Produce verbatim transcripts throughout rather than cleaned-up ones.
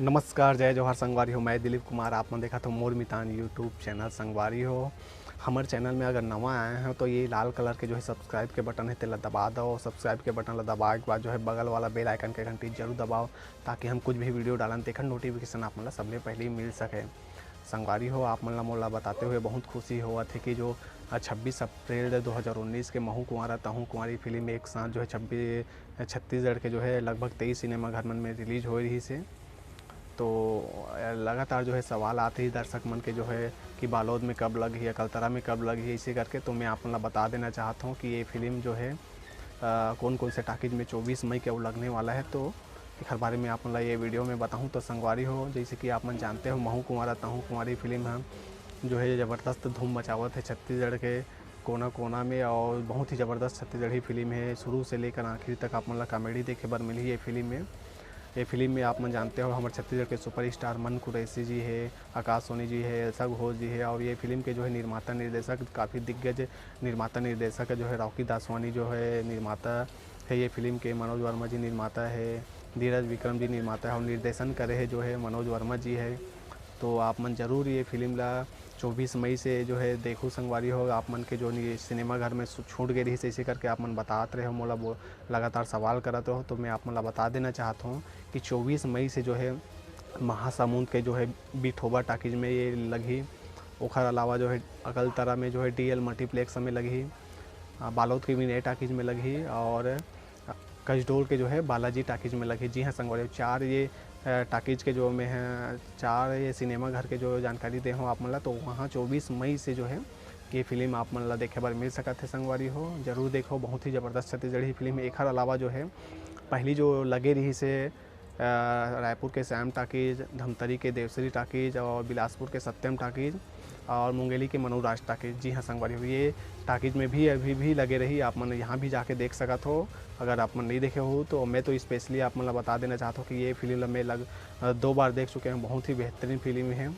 नमस्कार, जय जोहार संगवारी हो, मैं दिलीप कुमार, आप मन देखत हो मोर मितान YouTube चैनल। संगवारी हो, हमर चैनल में अगर नवा आए हो तो ये लाल कलर के जो है सब्सक्राइब के बटन है, तेला दबा दो। सब्सक्राइब के बटन ला दबाए के बाद जो है बगल वाला बेल आइकन के घंटी जरूर दबाओ, ताकि हम कुछ भी वीडियो डालन तेखर नोटिफिकेशन आप मन ला सबले पहले मिल सके। संगवारी हो, आप मन ला मोला बताते हुए बहुत खुशी होवत है कि जो छब्बीस अप्रैल दो हज़ार उन्नीस के महू कुंवारा तहू कुंवारी फिल्म एक साथ जो है छब्बीस छत्तीसगढ़ के जो है लगभग तेईस सिनेमा घर मन में रिलीज होए रहिस हे। तो लगातार जो है सवाल आते ही दर्शक मन के जो है कि बालोद में कब लगही, अकलतरा में कब लगही, ऐसे करके। तो मैं आप मन ला बता देना चाहत हूँ कि ये फिल्म जो है कौन कौन से टाकीज में चौबीस मई के वो लगने वाला है। तो एखर बारे में आप मन ला ये वीडियो में बताऊँ तो संगवारी हो, जैसे कि आप मन जानते हो महू कुंवारा तहू कुंवारी फिल्म है जो है जबरदस्त धूम मचावत है छत्तीसगढ़ के कोना कोना में, और बहुत ही जबरदस्त छत्तीसगढ़ी फिल्म है। शुरू से लेकर आखिर तक आप मन ला कॉमेडी देखे बर मिलही ये फिल्म में। ये फिल्म में आप मन जानते हो हमर छत्तीसगढ़ के सुपरस्टार मन कुरैशी जी है, आकाश सोनी जी है, एल्सा घोष जी है, और ये फिल्म के जो है निर्माता निर्देशक काफ़ी दिग्गज निर्माता निर्देशक है जो है रॉकी दासवानी जो है निर्माता है ये फिल्म के, मनोज वर्मा जी निर्माता है, धीरज विक्रम जी निर्माता है और निर्देशन करे है जो है मनोज वर्मा जी है। तो आप मन जरूर ये फिल्म ला चौबीस मई से जो है देखू संगवारी हो। आप मन के जो नि- सिनेमा घर में सु- छूट गए रही, ऐसे करके आप मन बतात रहे हो, मोला बो- लगातार सवाल करत रहो, तो मैं आप मन ला बता देना चाहत हूँ कि चौबीस मई से जो है महासमुंद के जो है बिठोबा टाकीज में ये लगही। ओखर अलावा जो है अकलतरा में जो है डीएल मल्टीप्लेक्स में लगही, आ, बालोद के विनय टाकीज में लगही और कसडोल के जो है बालाजी टाकीज में लगही। जी हाँ संगवारी, चार ये अ, टाकीज के जो मैं है चार ये सिनेमा घर के जो जानकारी दे हूँ आप मन ला, तो वहाँ चौबीस मई से जो है ये फिल्म आप मन ला देखे बर मिल सकत है संगवारी हो, जरूर देखो। बहुत ही जबरदस्त छत्तीसगढ़ी फिल्म है। एखर अलावा जो है पहली जो लगे रही से अ, रायपुर के सैम टाकीज, धमतरी के देवश्री टाकीज और बिलासपुर के सत्यम टाकीज और मुंगेली के मनुराज टाकीज। जी हाँ संगवारी हो, ये टाकीज में भी अभी भी लगे रही, आप मन यहाँ भी जाके देख सकत हो। अगर आप मन नहीं देखे हो तो मैं तो स्पेशली आप मन ला बता देना चाहता हूँ कि ये फिल्म ला मैं लग अ, दो बार देख चुके हैं, बहुत ही बेहतरीन फिल्म है।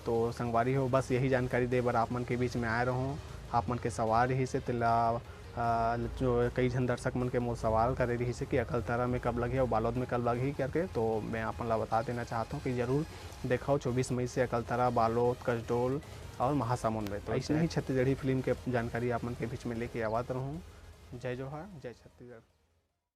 तो संगवारी हो, बस यही जानकारी दे बर आप मन के बीच में आए रहूँ। आप मन के सवाल रही से तेला अ, जो कई झन दर्शक मन के मोर सवाल करे रही से कि अकलतरा में कब लगही और बालोद में कब लगही करके, तो मैं आप मन ला बता देना चाहता हूँ कि जरूर देखो चौबीस मई से अकलतरा, बालोद, कसडोल और महासमुंद में। तो ऐसे ही छत्तीसगढ़ी फिल्म के जानकारी आप मन के बीच में लेके आवत रहूँ। जय जोहार, जय छत्तीसगढ़।